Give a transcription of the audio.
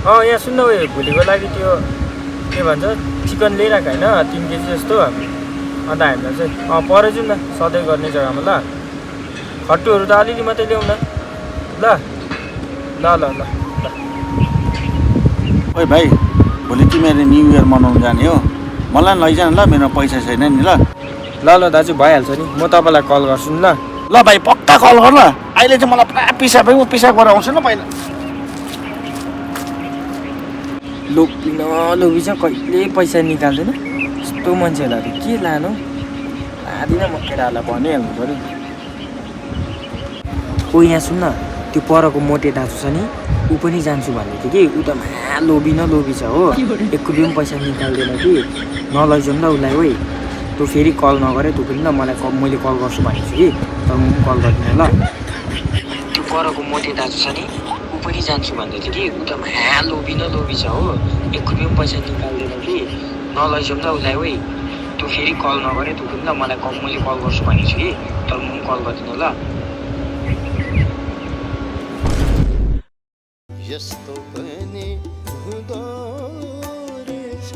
यहाँ सुन्न उयो भोलिको लागि त्यो के भन्छ चिकन लिइरहेको होइन 3 केजी जस्तो अन्त हामीलाई चाहिँ परे जाउँ न सधैँ गर्ने जग्गामा ल खट्टुहरू त अलिअलि मात्रै ल्याउँ न ल ल ल ल ओइ भाइ भोलि तिमीहरूले न्यु इयर मनाउनु जाने हो मलाई लैजानु ल मेरो पैसा छैन नि ल ल ल दाजु भइहाल्छ नि म तपाईँलाई कल गर्छु नि ल ल भाइ पक्का कल गर ल अहिले चाहिँ मलाई पुरा पिसाब म पिसाब गरेर आउँछु ल पहिला लोभी चाहिँ कहिले पैसा निकाल्दैन यस्तो मान्छेहरूलाई त के लानु लादिनँ म केटाहरूलाई भनिहाल्नु पऱ्यो ओ यहाँ सुन्न त्यो परको मोटे दाजु छ नि ऊ पनि जान्छु भन्दै थियो कि ऊ त लोभी न लोभी छ हो 1 रुपियाँ पनि पैसा निकाल्दैन कि नलैजाउँ ल उसलाई ओइ तँ फेरि कल नगरे तँ पनि ल मलाई मैले कल गर्छु भनेको छु कि तर म पनि कल गर्दिनँ ल त्यो परको मोटे दाजु छ नि ऊ पनि जान्छु भन्दै थियो कि ऊ त लोभी न लोभी छ हो 1 रुपियाँ पनि पैसा निकाल्दैन कि नलैजाउँ ल उसलाई ओइ तँ फेरि कल नगरे तँ पनि ल मलाई मैले कल गर्छु भनेको छु कि तर म पनि कल गर्दिनँ ल यस्तो पनि हुँदो रहेछ